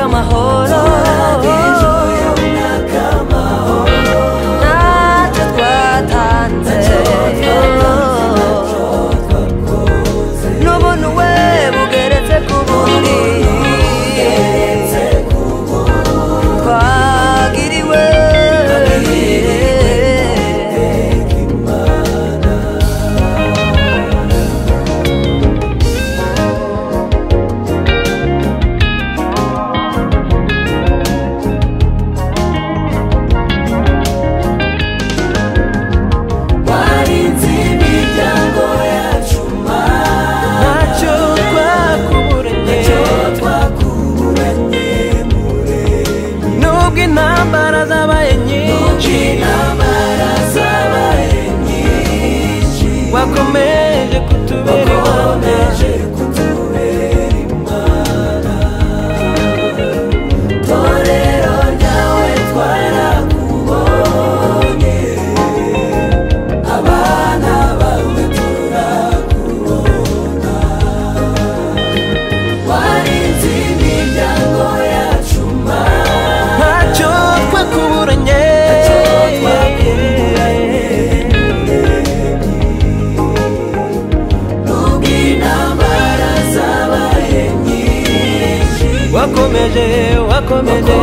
amahoro, ntacyo twatanze, n'ubuntu we bugeretse ku bundi twagiriwe. Warinze imiryango yacu Mana, Ntacyo twakuburanye, twakuburanye Muremyi. Nubwo intambara zabaye nyinshi, Intambara zabaye nyinshi, wakomeje kutubera Imana. Wakomeje kutubera Imana. Torero ryawe twarakubonye, abana bawe turakubona. Warinze imiryango yacu Mana, Ntacyo twakuburanye, twakuburanye. Nubwo intambara zabaye nyinshi, wakomeje, wakomeje.